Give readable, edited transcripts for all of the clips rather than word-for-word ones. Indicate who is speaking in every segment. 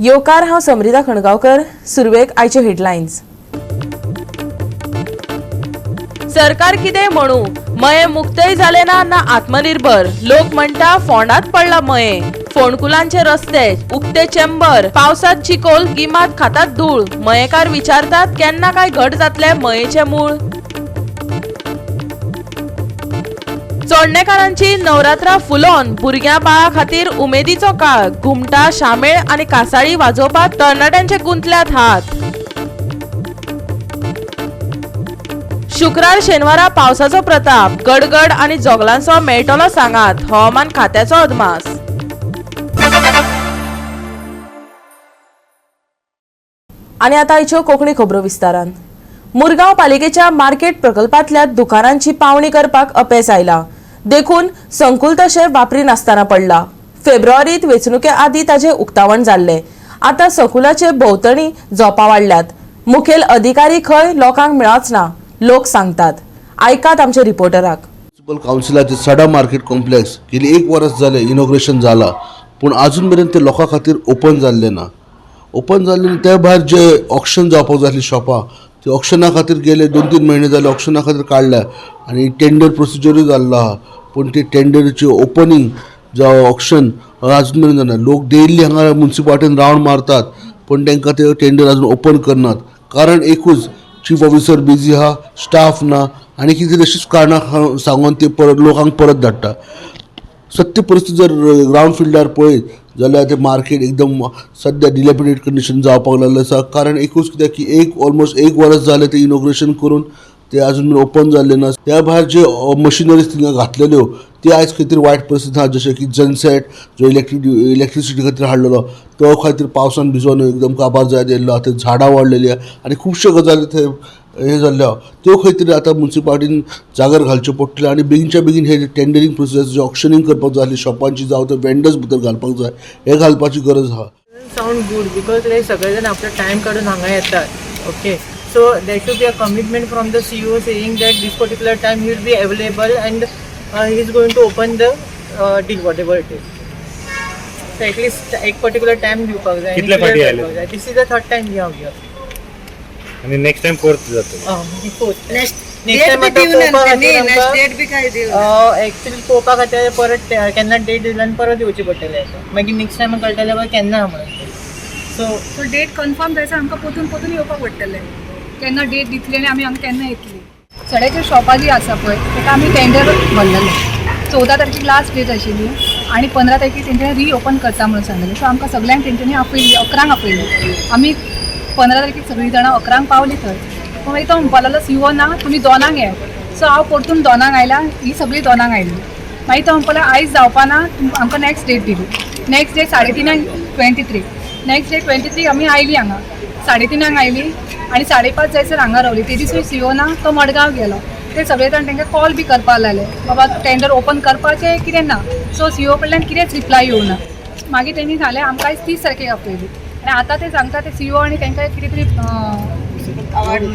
Speaker 1: येवकार, हांव समरिता खणगांवकर. सुरवेक आयच्यो हेडलायन्स. सरकार कितें म्हणू, मये मुक्तय जाले ना, ना आत्मनिर्भर. लोक म्हणटा फोंडात पडला मये. फोंडकुलांचे रस्ते, उक्ते चेंबर, पावसात चिकोल, गिमात खातात धूळ. मयेकार विचारतात केन्ना काय घट जातले मयेचे मूळ. चोडणेकारांची नवरात्रा फुलोन. भुरग्यां बाळा खातीर उमेदीचो काळ. घुमटा, शामेळ आनी कासाळी वाजोवपाक तरणाट्यांचे गुंतल्यात हात. शुक्रार शेनवारा पावसाचो प्रताप. गडगड आनी जोगलांचो मेळटलो सांगात, हवामान खात्याचो अदमास. आनी आतां आयच्यो कोंकणी खबरो विस्तारान. मुरगांव पालिकेच्या मार्केट प्रकल्पांतल्या दुकानांची पावणी करपाक अपेस आयला, देखून संकुल तशें वापरिनासतना पडला. फेब्रुवारीत वेंचणुके आदीं ताजें उक्तावण जाल्लें. आतां संकुलाचे भोंवतणी झोपां वाडल्यात. मुखेल अधिकारी खंय लोकांक मेळच ना, लोक सांगतात. आयकात आमच्या रिपोर्टराक.
Speaker 2: म्युनिसिपल कावन्सिलाचे सडा मार्केट कॉम्प्लेक्स गेली एक वर्स जालें इनॉग्रेशन जाला, पूण आजून मेरेन ते लोकां खातीर ओपन जाल्लें ना. ओपन जाल्लें ना. त्या भायर जे ऑक्शन जावपाक जाय आसलीं शॉपां, ती ऑक्शना खातीर गेले 2-3 म्हयने जाले ऑक्शना खातीर काडल्या आनी टेंडर प्रोसिजरूय जाल्लो आहा, पूण ती टेंडरची ओपनींग जावं ऑक्शन आजून मेरेन जायना. लोक डेली हांगा मुन्सिपालिटीन रावंड मारतात, पूण तांकां ते टेंडर अजून ओपन करनात. कारण एकूच, चीफ ऑफिसर बिजी आहा, स्टाफ ना आनी कितें तशीच कारणां सांगून ते परत लोकांक परत धाडटा. सत्य परिस्थिती जर ग्रावंड फिल्डार पळयत जाल्यार ते मार्केट एकदम सद्या डिलेपिडेट कंडिशन जावपाक लागलें आसा. कारण एकूच, कित्याक की एक ऑलमोस्ट एक वर्स जालें ते इनॉग्रेशन करून ते आजून ओपन जाल्लें ना. त्या भायर जे मशिनरीज थिंगा घातलेल्यो ती आयज खंय तरी वायट परिस्थिती आहा, जशें की जनसेट जो इलेक्ट्रिसिटी खातीर हाडलेलो तो खातीर पावसान भिजोन एकदम काबार जायत येयल्लो आहा. थंय झाडां वाडलेली आहा आनी खुबश्यो गजाली थंय हें जाल्ल्यो आहा. त्यो खंय तरी आतां मुन्सिपालिटीन जागर घालच्यो पडटल्यो आनी बेगीनच्या बेगीन हे टेंडरींग प्रोसेस जे ऑक्शनींग करपाक जाय आसली शॉपांची, जावं ते वेंडर्स भितर घालपाक जाय, हें घालपाची गरज आहा.
Speaker 3: Sound good because like सगळे जण आपलो टायम काडून हांगा येतात, okay? So there should be a commitment from the CEO saying that this particular time he will be available and he is going to open the deal, whatever it is. So at least एक particular time दिवपाक जाय.
Speaker 4: कितले फावटी आयले?
Speaker 3: This is the third time we are here.
Speaker 4: आनी next time fourth जातलो.
Speaker 3: Fourth.
Speaker 5: Next
Speaker 3: next time
Speaker 5: बी
Speaker 3: आतां
Speaker 5: दिवना
Speaker 3: पळोवपा
Speaker 5: तेणी,
Speaker 3: खातीर
Speaker 5: नेक्स्ट
Speaker 3: आमकां
Speaker 5: डेट बी काय दिवना.
Speaker 3: एक्चुअली पळोवपा खातीर परत केन्ना डेट दिला आनी परत येवचें पडटलें. आतां मागीर नेक्स्ट टायम कळटलें बाबा केन्ना म्हणून. सो
Speaker 6: सो डेट कन्फर्म जायसर आमकां परतून परतून येवपाक पडटलें. केन्ना डेट दितली आनी आमी हांगा केन्ना येतली. सड्याच्या शॉपां जी आसा पळय, ताका आमी टेंडर भरलेलें. 14 तारखेक लास्ट डेट आशिल्ली आनी 15 तारखेक तेंच्यांनी रिओपन करता म्हणून सांगलेलें. सो आमकां सगल्यांक तेंच्यांनी आपयली, 11ंक आपयलें. आमी 15 तारखेक सगळीं जाणां 11ंक पावलीं थंय, पूण मागीर तो म्हणपाक लागलो, सीओ ना, तुमी 2क येयात. सो हांव परतून 2क आयला, ही सगळीं 2क आयली. मागीर तो म्हणपाक लागलो, आयज जावपा ना. आमकां नेक्स्ट डेट दिली. Next day 3:30, 23. नेक्स्ट डे 23 आमी आयली हांगा, 3:30 आयली आनी 5:30 जायसर हांगा रावली. ते दिसूय सीओ ना, तो मडगांव गेलो. ते सगळे जाण तांकां कॉल बी करपाक लागले, बाबा टेंडर ओपन करपाचें कितें ना. सो सीओ कडल्यान कितेंच रिप्लाय येवना. मागीर तेणी सांगलें, आमकां आयज 30 तारखेक आपयली आनी आतां ते सांगता ते सीओ आनी तांकां कितें तरी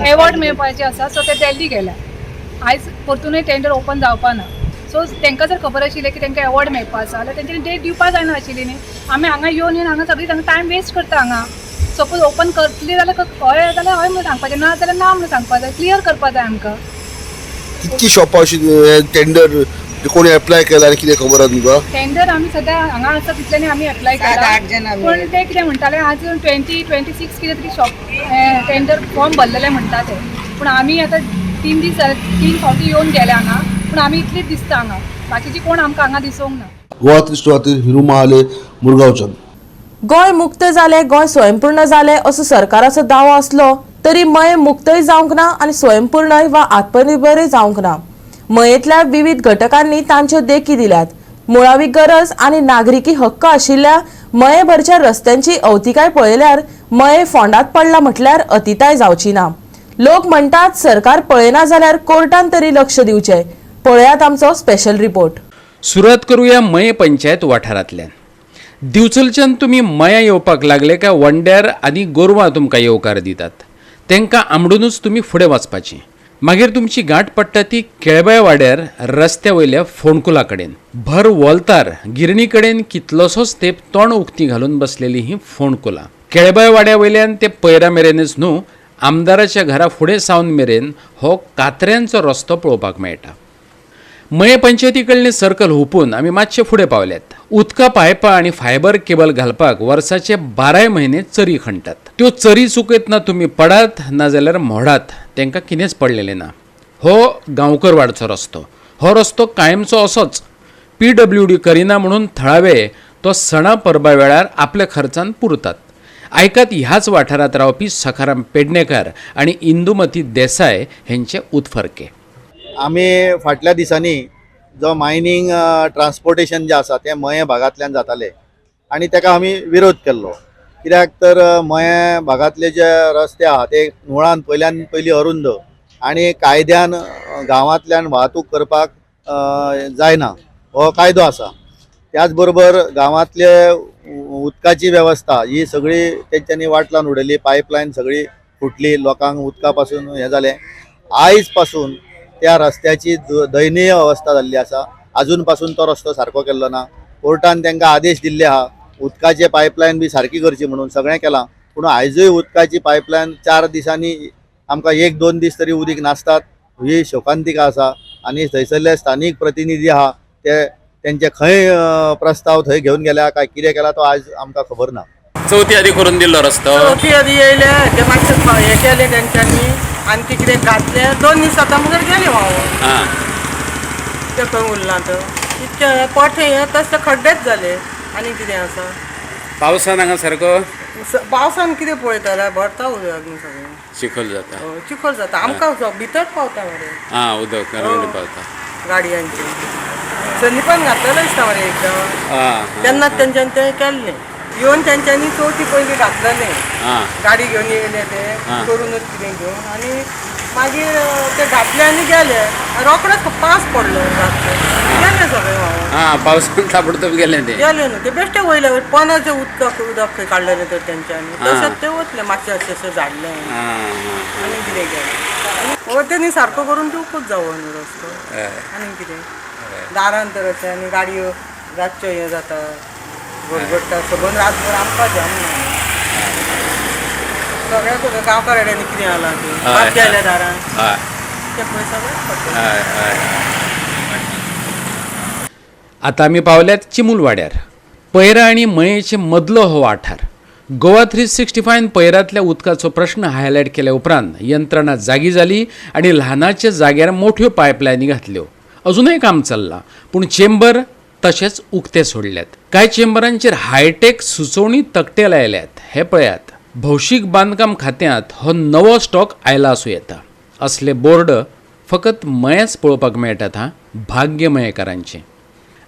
Speaker 6: एवॉर्ड मेळपाचें आसा, सो ते दिल्ली गेल्या. आयज परतूनय टेंडर ओपन जावपा ना. सो तांकां जर खबर आशिल्लें की तांकां एवॉर्ड मेळपा आसा जाल्यार तेंच्यांनी डेट दिवपा जायना आशिल्ली न्ही. आमी हांगा येवन येवन हांगा सगळीं हांगा टायम वेस्ट करता. हांगा सपोज ओपन करतली जाल्यार हय जाल्यार हय म्हणून सांगपाचें, ना जाल्यार ना म्हणून सांगपा जाय, क्लियर करपा जाय आमकां.
Speaker 2: कितकी शॉपां अशी टेंडर कोणी एप्लाय केला आनी कितें खबर आहा तुमकां?
Speaker 6: टेंडर आमी सद्या हांगा आसा तितल्यांनी आमी एप्लाय
Speaker 5: सात
Speaker 6: केला.
Speaker 5: आठ जाण आमी.
Speaker 6: पूण ते कितें म्हणटाले, आज 20, 26 कितें तरी शॉप टेंडर फॉर्म भरलेले म्हणटा ते. पूण आमी आतां 3 दीस जाले, 3 फावटी येवन गेले हांगा, पूण आमी इतलीच दिसता हांगा, बाकीची कोण आमकां हांगा दिसूंक ना.
Speaker 2: गोवा त्रिश्ट खातीर हिरू महाले, मुरगांवच्यान.
Speaker 1: गोंय मुक्त जालें, गोंय स्वयंपूर्ण जालें असो सरकाराचो दावो आसलो तरी मये मुक्तय जावंक ना आनी स्वयंपूर्णय वा आत्मनिर्भरय जावंक ना. मयेंतल्या विविध घटकांनी तांच्यो देखी दिल्यात. मुळावी गरज आनी नागरिकी हक्क आशिल्ल्या मयेभरच्या रस्त्यांची अवतिकाय पळयल्यार मये फोंडात पडला म्हटल्यार अतिताय जावची ना. लोक म्हणटात, सरकार पळयना जाल्यार कोर्टान तरी लक्ष दिवचें. पळयात आमचो स्पेशल रिपोर्ट.
Speaker 7: सुरवात करूया मये पंचायत वाठारांतल्यान. दिवचलच्यान तुमी मया येवपाक लागले काय वंड्यार आनी गोरवां तुमकां येवकार दितात. तांकां आमडुनूच तुमी फुडें वचपाचें. मागीर तुमची गांठ पडटा ती केळबाय वाड्यार रस्त्या वयल्या फोंडकुला कडेन. भर वोल्तार गिरणी कडेन कितलोसोच तेंप तोंड उक्ती घालून बसलेली ही फोंडकुलां. केळबाय वाड्या वयल्यान ते पैरा मेरेनच न्हू, आमदाराच्या घरा फुडें सावन मेरेन हो कात्र्यांचो रस्तो पळोवपाक मेळटा. मये पंचायती कडलें सर्कल हुपून आमी मातशे फुडें पावल्यात. उदका पायपां आनी फायबर केबल घालपाक वर्साचे 12 म्हयने चरी खणटात. त्यो चरी चुकयत ना तुमी पडात ना जाल्यार मोडात, तांकां कितेंच पडलेलें ना. हो गांवकरवाडचो रस्तो. हो रस्तो कायमचो असोच. PWD करिना म्हणून थळावे तो सणा परबा वेळार आपल्या खर्चान पुरतात. आयकात ह्याच वाठारांत रावपी सखाराम पेडणेकर आनी इंदुमती देसाय हेंचे उत्फर्के.
Speaker 5: आमी फाटल्या दिसांनी जो मायनींग ट्रान्सपोर्टेशन जें आसा तें मयें भागांतल्यान जातालें आनी ताका आमी विरोध केल्लो. कित्याक तर मयें भागांतले जे रस्ते आहा ते मुळान पयल्यान पयलीं अरुंद आनी कायद्यान गांवांतल्यान वाहतूक करपाक जायना हो कायदो आसा. त्याच बरोबर गांवांतले उदकाची वेवस्था ही सगळी तेंच्यांनी वाट लावन उडयली, पायपलायन सगळी फुटली, लोकांक उदका पासून हें जालें. आयज पासून त्या रस्त्याची दयनीय अवस्था जाल्ली आसा. आजून पासून तो रस्तो सारको केल्लो ना. कोर्टान तांकां आदेश दिल्ले आहा उदकाचे पायपलायन बी सारकी करची म्हणून, सगळें केलां, पूण आयजूय उदकाची पायपलायन 4 दिसांनी आमकां 1-2 दीस तरी उदीक नासतात. ही शोकांतिका आसा आनी थंयसरले स्थानीक प्रतिनिधी आहा ते तेंचे खंय प्रस्ताव थंय घेवन गेल्या काय कितें केला तो आज आमकां खबर ना.
Speaker 7: चवथी आदी करून दिल्लो रस्तो.
Speaker 3: चवथी आदी येयले ते मातशे हें केलें तेंच्यांनी आनी ते कितें घातलें, 2 दीस आतां मगेर गेले व्हांवून. तें खंय उरलां तर इतकें कोठे हें तशें खड्डेच जाले. आनी कितें आसा
Speaker 7: पावसान हांगा सारको
Speaker 3: पावसान कितें पळयता भरता उदक न्हू सगळें,
Speaker 7: चिखल जाता.
Speaker 3: चिखल जाता आमकां भितर पावता मरे.
Speaker 7: आं, उदक पावता
Speaker 3: गाडयांचे सनीपान घातलेलो दिसता मरे एकदां, तेन्ना तेंच्यांनी तें केल्लें. येवन तेंच्यांनी चवथी पयलीं घातलेलें, गाडी घेवन येयले ते करूनच कितें घेवन आनी मागीर ते घातले आनी गेले. रोखडेच पास पडलो घातले गेले सगळे व्हांवून.
Speaker 7: पावसान ताबडतोब गेले ते,
Speaker 3: गेले न्हू ते बेश्टे वयले पोनाचें उदक उदक खंय काडलेलें तर तेंच्यांनी तशेंच ते वतले मातशें अशें अशें झाडलें आनी कितें केलें. तेणी सारको करून दिवकूच जावो न्हू रस्तो. आनी कितें दारान तर अशें आनी गाडयो रातच्यो हें जाता गडगडटा सबंद रातभर आमकां जाम ना सगळ्याक गांवकार कितें जालां तें मात गेल्या दारान ते पळय सगळें पडटा.
Speaker 7: आतां आमी पावल्यात चिमूलवाड्यार. पैरा आनी मयेचे मदलो हो वाठार. गोवा 365 पैरांतल्या उदकाचो प्रश्न हायलायट केल्या उपरांत यंत्रणा जागी जाली आनी ल्हानाच्या जाग्यार मोठ्यो पायपलायनी घातल्यो. अजुनय काम चल्लां, पूण चेंबर तशेंच उक्ते सोडल्यात. कांय चेंबरांचेर हायटेक सुचोवणी तकटे लायल्यात. हे पळयात, भौशीक बांदकाम खात्यांत हो नवो स्टॉक आयला आसूं येता. असले बोर्ड फकत मयेच पळोवपाक मेळटात. हां, भाग्य मयेकारांचें.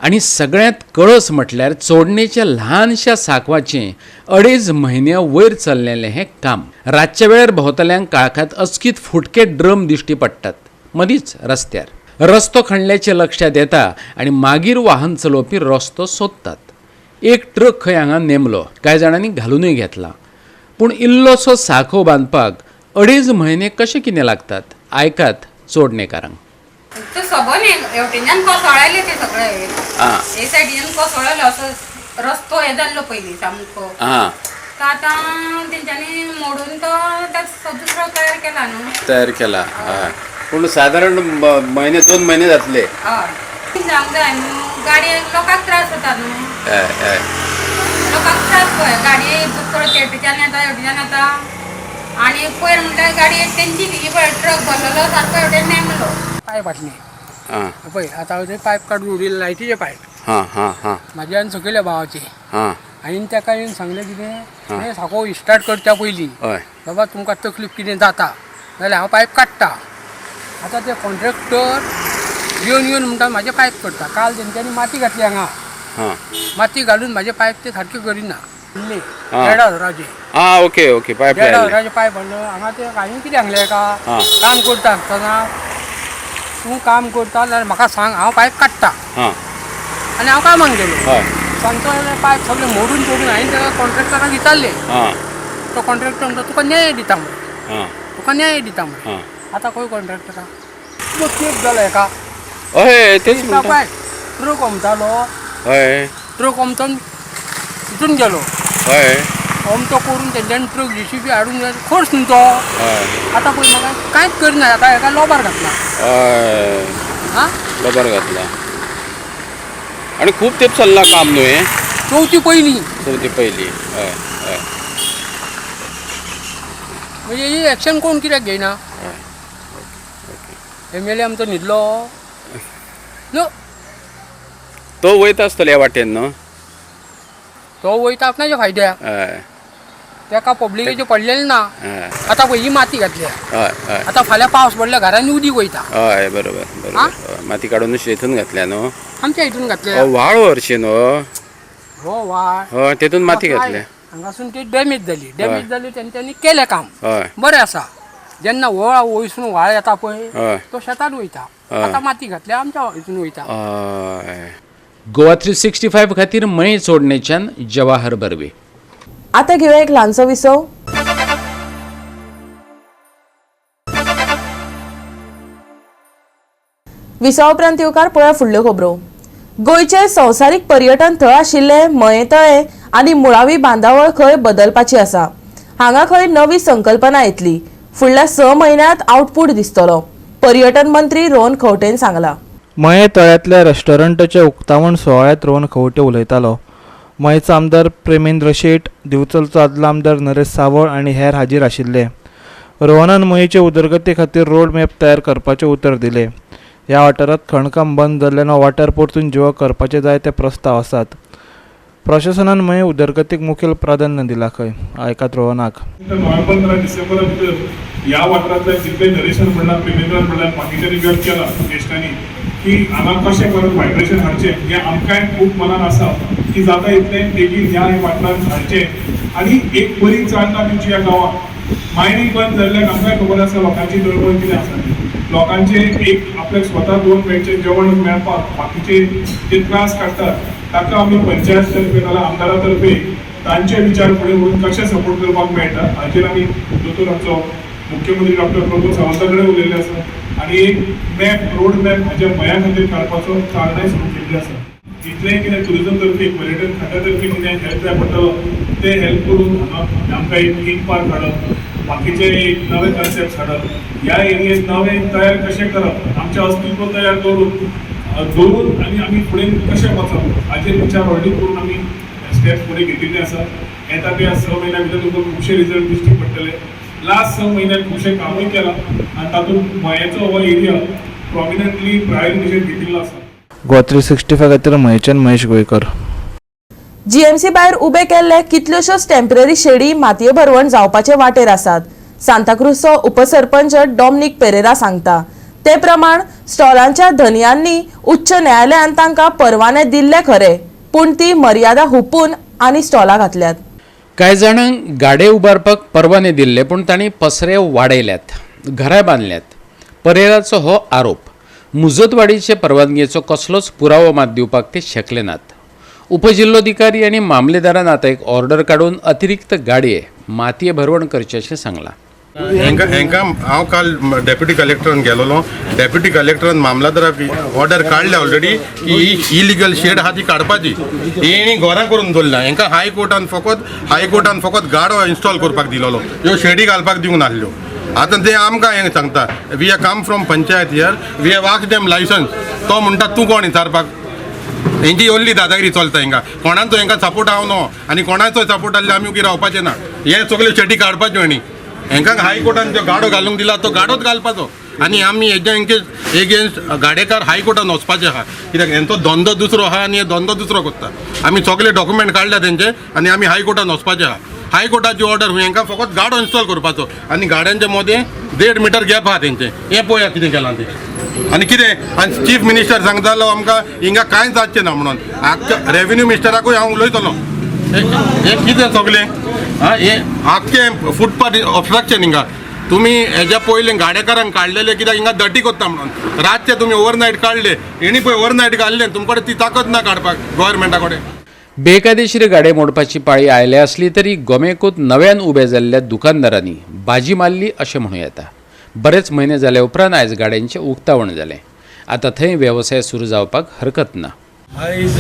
Speaker 7: आनी सगळ्यांत कळस म्हटल्यार चोडणेच्या ल्हानशा सांकवाचें 2.5 म्हयन्या वयर चल्लेलें हें काम. रातच्या वेळार भोंवतल्यांक काळखांत अचकीत फुटके ड्रम दिश्टी पडटात मदींच रस्त्यार. रस्तो खणल्याचें लक्षांत येता आनी मागीर वाहन चलोवपी रस्तो सोदतात. एक ट्रक खंय हांगा नेमलो, कांय जाणांनी घालुनूय घेतला, पूण इल्लोसो सांकव बांदपाक 2.5 म्हयने कशे कितें लागतात? आयकात चोडणेकारांक.
Speaker 8: तो सबन हेवटेच्यान कोसळायले ते सगळे, हे सायडीच्यान कोसळले, असो रस्तो हे जाल्लो पयलीं सामको. आतां तेंच्यांनी मोडून तो दुसरो तयार केला न्हू.
Speaker 7: तयार केला, पूण सादारण म्हयने 2 म्हयने जातले.
Speaker 8: हय, जावंक जाय न्हू, गाडयेक लोकांक त्रास जाता न्हू, लोकांक त्रास पळय गाडये परत हेवटेच्यान येता हेवटेच्यान येता. आनी पयर म्हणल्यार गाडयेक तेंची ही पळय ट्रक भरलेलो सारको हेवटेन नेमलो.
Speaker 9: पायप आसले पळय, आतां ते पायप काडून उडयले, लायटीचे पायप म्हाज्या आनी सकयल्या भावाचे. आनी ताका येवन सांगलें कितें, हें साको स्टार्ट करच्या पयलीं बाबा तुमकां तकलीफ कितें जाता जाल्यार हांव पायप काडटा. आतां ते कॉन्ट्रॅक्टर येवन येवन म्हणटा म्हाजें पायप करता. काल तेंच्यांनी माती घातली हांगा, माती घालून म्हाजें पायप ते सारकें करिना. 1,500
Speaker 7: ओके ओके, पायप
Speaker 9: 1,500 पायप हाडलो हांगा. ते हांवें कितें सांगलें हेका, काम करता आसतना तूं काम करता जाल्यार म्हाका सांग, हांव पायप काडटा. आनी हांव कामाक गेलो. सांगता जाल्यार पायप सगळें मोडून तोडून हांवें ताका कॉन्ट्रॅक्टराक विचारलें. तो कॉन्ट्रॅक्टर म्हणटा तुका न्याय दिता म्हण, तुका न्याय दिता म्हण. आतां खंय कॉन्ट्रॅक्टर आहा? कितलो तेंप जालो हेका.
Speaker 7: हय, तेच म्हणटा.
Speaker 9: पळय, ट्रक ओमतालो. ट्रक ओमतन हितून गेलो. ओमतो करून तेंच्यांनी ट्रक जेसीबी हाडून खर्च न्हू तो. आतां पळय, म्हाका कांयच करना. आतां हेका लोबार घातला. आं.
Speaker 7: लोबार घातला आनी खूब तेंप चल्लां काम न्हू हें?
Speaker 9: चवथी पयलीं.
Speaker 7: चवथी पयलीं, हय हय.
Speaker 9: म्हणजे ही एक्शन कोण कित्याक घेयना? एमएलए आमचो न्हिदलो न्हू?
Speaker 7: तो वयता आसतलो ह्या वाटेन न्हू?
Speaker 9: तो वयता आपणाच्या फायद्याक. तेका पब्लिकेचें पडलेलें ना. आतां पळय, ही माती घातल्या.
Speaker 7: हय हय
Speaker 9: आतां फाल्यां पावस पडल्या, घरांनी उदीक वयता.
Speaker 7: हय, बरोबर बरोबर. हय, माती काडून हितून घातल्या न्हू?
Speaker 9: आमच्या हितून घातल्या.
Speaker 7: व्हाळ हरशीं न्हू?
Speaker 9: हो, व्हाळ.
Speaker 7: हय, तेतून माती घातल्या.
Speaker 9: हांगासून ती डॅमेज जाली. डॅमेज जाली, तेंच्यांनी केलें काम. बरें आसा. जेन्ना व्हळ वयसून व्हाळ येता पळय, तो शेतान वयता. आतां माती घातल्या, आमच्या हितून वयता.
Speaker 7: हय. गोवा 365 खातीर मये चोडणेच्यान जवाहर बर्वे.
Speaker 1: आता घेऊया एक ल्हानसो विसव. विसवा उपरांत येवकार. पळया फुडल्यो खबरो. गोंयचे संवसारीक पर्यटन थळ आशिल्ले मये तळें आनी मुळावी बांदावळ खंय बदलपाची आसा. हांगा खंय नवी संकल्पना येतली. फुडल्या 6 म्हयन्यांत आउटपूट दिसतलो, पर्यटन मंत्री रोहन खंवटेन सांगला.
Speaker 10: मये तळ्यांतल्या रेस्टॉरंटाच्या उक्तावण सुवाळ्यांत रोहन खंवटे उलयतालो. मयेचो आमदार प्रेमेंद्र शेट, दिवचलचो आदलो आमदार नरेश सावळ आनी हेर हाजीर आशिल्ले. रोहनान मयेचे उदरगती खातीर रोड मॅप तयार करपाचें उतर दिलें. ह्या वाठारांत खणकाम बंद जाल्ल्यान हो वाठार परतून जिवो करपाचे जायते प्रस्ताव आसात. प्रशासनान मये उदरगतीक मुखेल प्राधान्य दिलां खंय. आयकात रोहनाक.
Speaker 11: नोव्हेंबर नाल्यार डिसेंबरा भितर ह्या वाठारांतल्या जितले नरेशान म्हणलां, प्रेमेंद्रान म्हणलां, बाकीच्यांनी व्यक्त केला ज्येश्ठांनी की हांगा कशें परत व्हायब्रेशन हाडचें, हें आमकांय खूब मनान आसा की जाता इतलें बेगीन ह्या वाठारांत हाडचें आनी एक बरी चालना दिवची ह्या गांवाक. मायनींग बंद जाल्ल्यान आमकांय खबर आसा लोकांची तळमळ कितें आसा ती. लोकांचे एक आपल्याक स्वता दोन वेळचें जेवण मेळपाक बाकीचे जे त्रास काडटात, ताका आमी पंचायत तर्फे नाल्यार आमदारा तर्फे तांचे विचार फुडें व्हरून कशें सपोर्ट करपाक मेळटा, हाचेर आमी दोतोर आमचो मुख्यमंत्री डॉक्टर प्रमोद सावंता कडेन उलयल्ले आसा आनी एक मॅप, रोड मॅप हाज्या मया खातीर काडपाचो चालनाय सुरू केल्ली आसा. इतलें कितें टुरिजम तर्फे, पर्यटन खात्या तर्फे कितें हेल्प जाय पडटलो, ते हेल्प करून हांगा आमकां एक थीम पार्क हाडप, बाकीचे एक नवे कन्सेप्ट हाडप, ह्या एरियेत नवे तयार कशें करप, आमचें अस्तित्व तयार करून दवरून आनी आमी फुडें कशें वचप, हाजेर विचार ऑलरेडी करून आमी स्टेप्स फुडें घेतिल्ले आसा. येता त्या 6 म्हयन्या भितर तुमकां खुबशे रिजल्ट दिश्टी पडटले. लास्ट 6 म्हयन्यात खुबशें कामूय केलां आनी तातूंत मयेचो हो एरिया प्रॉमिनंटली प्रायोरिटीचेर घेतिल्लो आसा.
Speaker 10: गोवा 365 खातीर मयेच्यान महेश गोंयकर.
Speaker 1: जीएमसी भायर उबे केल्ले कितल्योश्योच टेम्पररी शेडी मातये भरवण जावपाचे वाटेर आसात. सांताक्रुजचो उपसरपंच डॉमनिक पेरेरा सांगता, ते प्रमाण स्टॉलांच्या धनयांनी उच्च न्यायालयान तांकां परवाने दिल्ले खरे, पूण ती मर्यादा हुपून आनी स्टॉलां घातल्यात.
Speaker 7: कांय जाणांक गाडे उबारपाक परवाने दिल्ले, पूण तांणी पसरे वाडयल्यात, घरां बांदल्यात. परेराचो हो आरोप. मुजतवाडीचे परवानगेचो कसलोच पुरावो मात दिवपाक ते शकले नात. उपजिल्लोधिकारी आनी मामलेदारान आतां एक ऑर्डर काडून अतिरिक्त गाडये मातये भरवण करचे अशें सांगलां.
Speaker 12: हेंकां हांव काल डेप्युटी कलेक्टरान गेलोलो. डेप्युटी कलेक्टरान मामलादाराक ऑर्डर काडल्या ऑलरेडी की ही इलिगल शेड आहा ती काडपाची. हेणी घरां करून दवरल्या. हेंकां हायकोर्टान फकत गाडो इन्स्टॉल करपाक दिलोलो, ह्यो शेडी घालपाक दिवंक नासल्यो. आतां ते आमकां हें सांगता. We have come from panchayat here, we have asked them licence. तो म्हणटा, तूं कोण विचारपाक? हेंची ओन्ली दादागिरी चलता हिंगा. कोणाचो हेंकां सपोर्ट हांव न्हू आनी कोणाचो सपोर्ट आसल्यार आमी उगी रावपाचें ना. हे सगल्यो शेटी काडपाच्यो हेणी. हेंकां हायकोर्टान जो गाडो घालूंक दिला तो गाडोच घालपाचो आनी आमी हेज्या एगेन्स्ट गाडेकार हायकोर्टान वचपाचें आहा, कित्याक हेंचो धंदो दुसरो आहा आनी हे धंदो दुसरो करता. आमी सगळे डॉक्युमेंट काडल्या तेंचे आनी आमी हायकोर्टान वचपाचें आहा. हायकोर्टाची ऑर्डर, हेंकां फकत गाडो इन्स्टॉल करपाचो आनी गाड्यांच्या मदें 1.5 मिटर गॅप आहा तेंचें. हें पळया कितें केलां तें आनी कितें. आनी चीफ मिनिस्टर सांगतालो आमकां हिंगा कांय जावचें ना म्हणून. रेवेन्यू मिनिस्टराकूय हांव उलयतलो. हें हें कितें सगळें? आं, हें आख्खें फुटपाथ ऑबस्ट्रक्शन हिंगा. तुमी हेज्या पयलीं गाडेकारांक काडलेले, कित्याक हिंगा डटी करता म्हणून. रातचे तुमी ओवरनायट काडले. हेणी पळय ओवरनायट घाल्ले. तुमचे कडेन ती ताकद ना काडपाक गव्हर्मेंटा कडेन.
Speaker 7: बेकायदेशीर गाडे मोडपाची पाळी आयल्या आसली तरी गोमेकूत नव्यान उबे जाल्ल्या दुकानदारांनी बाजी मारली अशें म्हणूं येता. बरेच म्हयने जाले उपरांत आयज गाड्यांचें उक्तावण जालें. आतां थंय वेवसाय सुरू जावपाक हरकत ना.
Speaker 13: आयज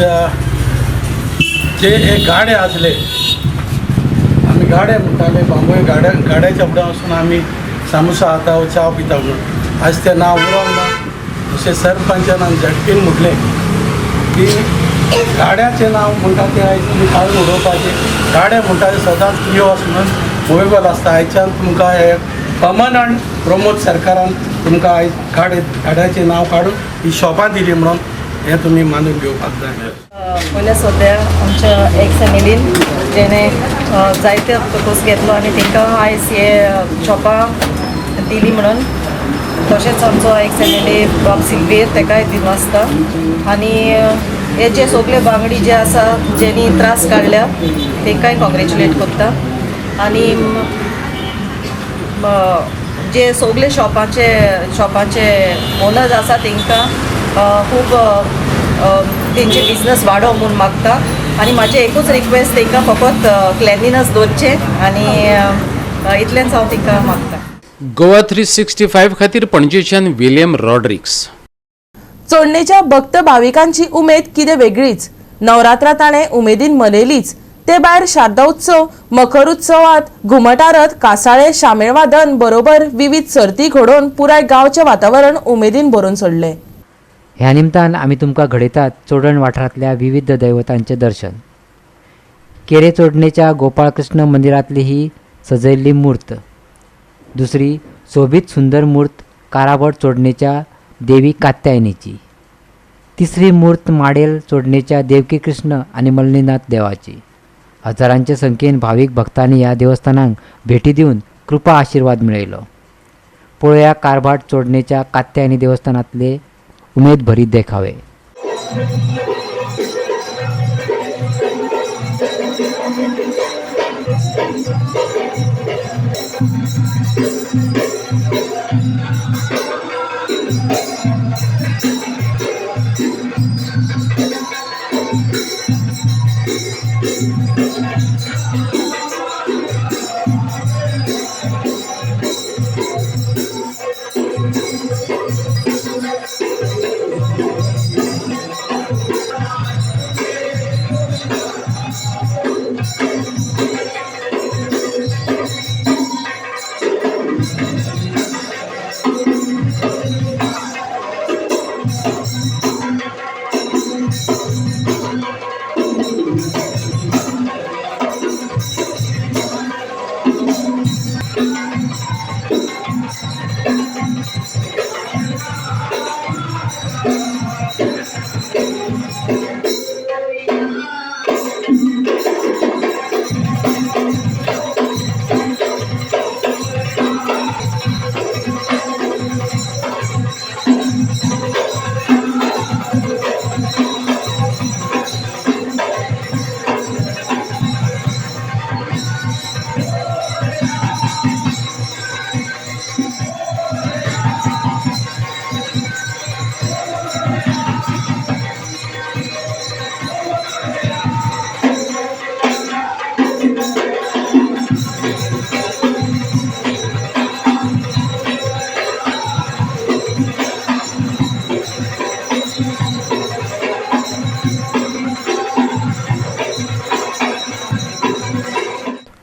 Speaker 13: जे हे गाडे आसले, आमी गाडे म्हणटाले, बांबोळे गाड्या, गाड्याच्या फुडें वचून आमी सामोसा खाता वा च्या पिता म्हणून. आयज तें नांव उरोंक ना. अशें सरपंचान झटकीन म्हटलें की गाड्याचें नांव म्हणटा तें आयज तुमी काडून उडोवपाचें. गाडे म्हणटा ते सदांच कियोस म्हणून मुवेबल आसता. आयच्यान तुमकां हे पर्मनंट प्रमोद सरकारान तुमकां आयज गाड्याचें नांव काडून ही शॉपां दिली म्हणून हें तुमी मानून घेवपाक जाय.
Speaker 14: पयल्या सद्या आमच्या एक्स एम एल एन जेणे जायते कोर्स घेतलो आनी तांकां आयज हे शॉपां दिली म्हणून, तशेंच आमचो एक्स एम एल ए बाब सिल्वेर ताकाय दिलो आसता. आनी हे जे सगळे बांगडी जे आसा जेणी त्रास काडल्या तांकांय कॉंग्रेच्युलेट करता. आनी जे सगळे शॉपांचे ओनर्स आसा तांकां खूब तेंचे बिजनस वाडो म्हूण मागता. आनी म्हाजें एकूच रिक्वेस्ट, तांकां फकत क्लेनलीनस दवरचें आनी इतलेंच हांव तांकां मागता.
Speaker 7: गोवा 365 खातीर पणजेच्यान विलियम रॉड्रिक्स.
Speaker 1: चोडणेच्या भक्त भाविकांची उमेद कितें वेगळीच. नवरात्रा ताणें उमेदीन मनयलीच, ते भायर शारदा उत्सव, मखर उत्सवात घुमट आरत, कासाळे, शामेळ वादन बरोबर विविध सर्ती घडोवन पुराय गांवचें वातावरण उमेदीन भरून सोडलें.
Speaker 15: ह्या निमतान आमी तुमकां घडयतात चोडण वाठारांतल्या विविध दैवतांचें दर्शन. केरे चोडणेच्या गोपाळकृष्ण मंदिरांतली ही सजयल्ली मूर्त, दुसरी सोबीत सुंदर मूर्त काराबट चोडणेच्या देवी कात्यायनीची, तिसरी मूर्त माडेल चोडणेच्या देवकी कृष्ण आनी मल्लीनाथ देवाची. हजारांचे संख्येन भावीक भक्तांनी ह्या देवस्थानांक भेटी दिवन कृपा आशिर्वाद मेळयलो. पळोवया कारभाट चोडणेच्या कात्यायनी देवस्थानांतले उमेद भरीत देखावे.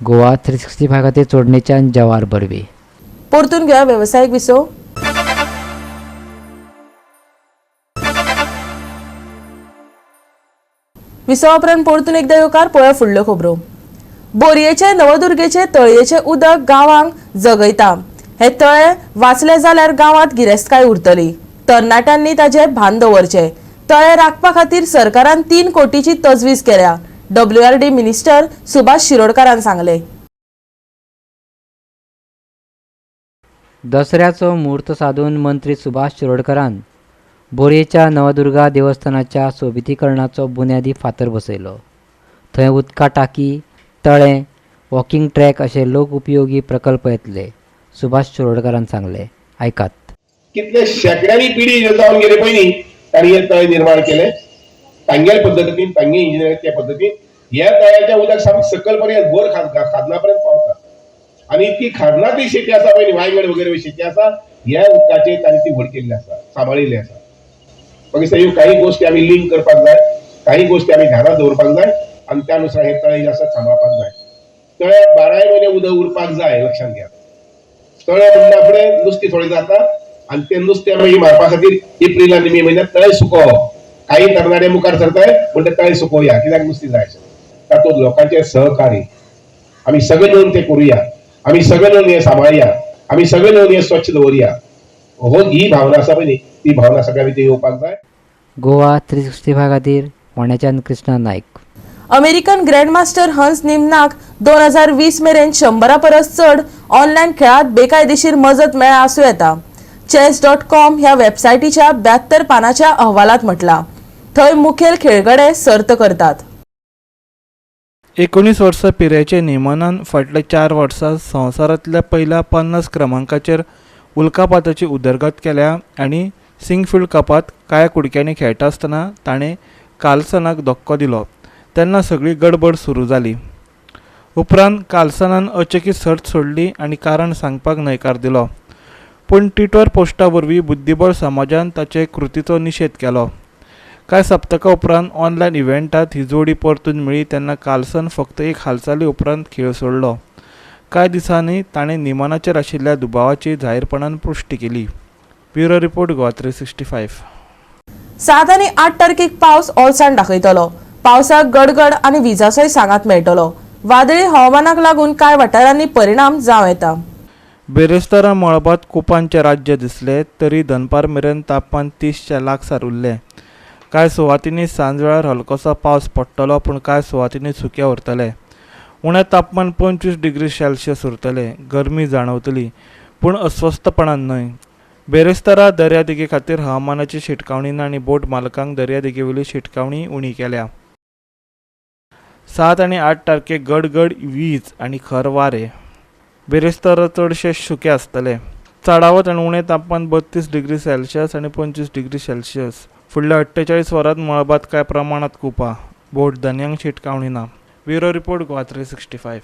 Speaker 15: गोवा 365 खातीर चोडणेच्यान जवार बर्वे.
Speaker 1: परतून घेया वेवसायीक विसव. विसवा उपरांत परतून एकदा येवकार. पळोवया फुडल्यो खबरो. बोरयेचे नवदुर्गेचे तळयेचे उदक गांवांक जगयता. हे तळे वाचले जाल्यार गांवांत गिरेस्तकाय उरतली. तरणाट्यांनी ताचे भान दवरचे. तळे राखपा खातीर सरकारान 3 कोटीची तजवीज केल्या. WRD minister Subhash शिरोडकारान सांगले.
Speaker 15: दसऱ्याचो म्हूर्त साधून मंत्री सुभाष शिरोडकरान बोरयेच्या नवदुर्गा देवस्थानाच्या सोबितीकरणाचो बुन्यादी फातर बसयलो. थंय उदका टाकी, तळें, वॉकिंग ट्रॅक अशे लोक उपयोगी प्रकल्प येतले, सुभाष शिरोडकरान सांगले. आयकात.
Speaker 16: कितले शेंकड्यांनी पिढी जावन गेले पयलीं तांणी हे तळे निर्माण केले. तांगेले पद्दतीन, तांगे इंजिनियरिंगच्या पद्दतीन ह्या तळ्याच्या उदक सामकें सकयल पर्यंत बोर खादना पर्यंत पावता. आनी इतकी खाजनाची शेती आसा पळय वायगड वगैरे शेती आसा, ह्या उदकाचेर तांणी ती व्हड केल्ली आसा, सांबाळिल्ली आसा. मागीर ह्यो काही गोश्टी आमी लिंक करपाक जाय, काही गोश्टी आमी ध्यानात दवरपाक जाय आनी त्या नुसार हे तळे जे आसा सांबाळपाक जाय. तळ्यात 12 म्हयने उदक उरपाक जाय, लक्षात घ्या. तळे म्हणटा फुडें नुस्तें थोडें जाता आनी तें नुस्तें मागीर मारपा खातीर एप्रील आनी मे म्हयन्यात तळे सुकोवप. काही तरणाटे मुखार सरताय म्हणटा तळे सुकोवया, कित्याक नुस्तें जाय आशिल्लें. तातूंत लोकांचे सहकार्य आमी सगळे मेळून ते करुया, आमी सगळे मेळून हें सांबाळया, आमी सगळे मेळून हें स्वच्छ दवरुया. हो ही भावना आसा पळय न्ही, ती भावना सगळ्या भितर येवपाक जाय.
Speaker 15: गोवा 365 खातीर फोंड्याच्यान कृष्णा नायक.
Speaker 1: अमेरिकन ग्रँडमास्टर हंस निमनाक 2020 मेरेन 100 परस चड ऑनलायन खेळात बेकायदेशीर मजत मेळ्ळ्या आसूं येता. chess.com ह्या वेबसायटीच्या 72 पानाच्या अहवालात म्हटलां. थंय मुखेल खेळगडे सर्त करतात.
Speaker 10: 19 वर्सां पिरायेच्या नियमनान फाटल्या 4 वर्सां संवसारांतल्या पयल्या 50 क्रमांकाचेर उल्कापाताची उदरगत केल्या आनी सिंगफिल्ड कपांत काळ्या कुडक्यांनी खेळटा आसतना ताणें कार्लसनाक धक्को दिलो तेन्ना सगळी गडबड सुरू जाली. उपरांत कार्लसनान अचकीत सर्त सोडली आनी कारण सांगपाक न्हयकार दिलो, पूण ट्विटर पोस्टा वरवीं बुद्धिबळ समाजान ताचे कृतीचो निशेध केलो. कांय सप्तकां उपरांत ऑनलायन इव्हेंटांत ही जोडी परतून मेळ्ळी तेन्ना कार्लसन फक्त एक हालचाली उपरांत खेळ सोडलो. कांय दिसांनी ताणें निमनाचेर आशिल्ल्या दुबावाची जाहीरपणान पुश्टी केली. Bureau report, Goa 365.
Speaker 1: 7 आनी 8 तारखेक पावस ओलसाण दाखयतलो. पावसाक गडगड आनी विजाचोय सांगात मेळटलो. वादळी हवामानाक लागून कांय वाठारांनी परिणाम जावं येता.
Speaker 10: बेरेस्तारा मळबांत कुपांचें राज्य दिसलें तरी दनपार मेरेन तापमान 30च्या लागसार उरलें. कांय सुवातींनी सांजवेळार हलकोसो पावस पडटलो, पूण कांय सुवातींनी सुकें उरतलें. उणें तापमान 25 डिग्री सेल्सियस उरतलें. गरमी जाणवतली पूण अस्वस्थपणान न्हय. बेरेस्तारा दर्यादेगे खातीर हवामानाची शिटकावणी ना आनी बोट मालकांक दर्यादेगेवेली शिटकावणी उणी केल्या. 7 आनी 8 तारखेक गडगड, वीज आनी खर वारें. बेरेस्तारा चडशे सुकें आसतलें. चडावत आनी उणें तापमान 32 डिग्री सेल्सियस आनी 25 डिग्री सेल्सियस. फुडल्या 48 वरांत मळबांत कांय प्रमाणांत कुपां. बोट धनयांक शिटकावणी ना. Bureau report, Goa 365.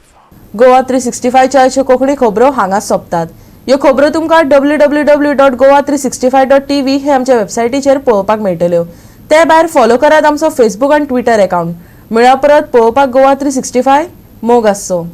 Speaker 1: Goa 365च्या अश्यो कोंकणी खबरो हांगा सोंपतात. ह्यो खबरो तुमकां www.goa365.tv हे आमच्या वेबसायटीचेर पळोवपाक मेळटल्यो. ते भायर फॉलो करात आमचो फेसबूक आनी ट्विटर अकाउंट. मेळया परत पळोवपाक गोवा 365. मोग आसचो.